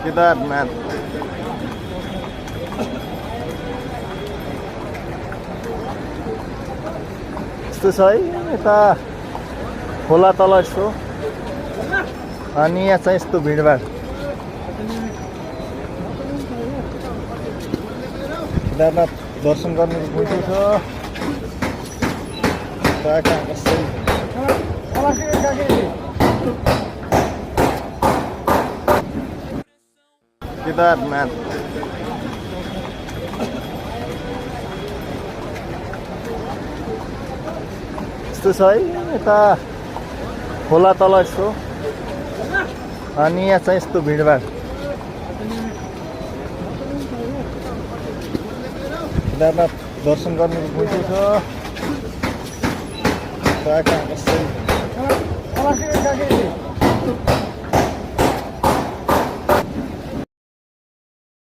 केदारनाथ यस्तो छ है यता खोला तल यस्तो अनि यहाँ चाहिँ यस्तो भिडभाड केदारनाथ दर्शन गर्नु पुग्छु छ केदारनाथ यस्तो छ है यता खोला तल यस्तो अनि यहाँ चाहिँ यस्तो भिडभाड केदारनाथ दर्शन गर्नु पुग्छु छ